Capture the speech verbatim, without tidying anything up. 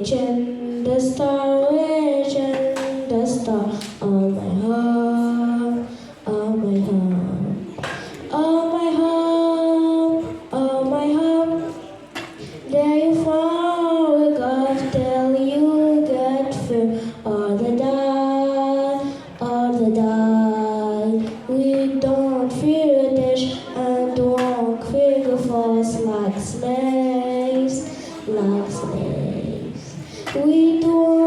Reaching the star, reaching the star. Oh my heart, oh my heart, oh my heart, oh my heart. There you fall with God till you get through. All the die, all the die. We don't fear the dash and won't fear the force like slaves, like slaves. We don't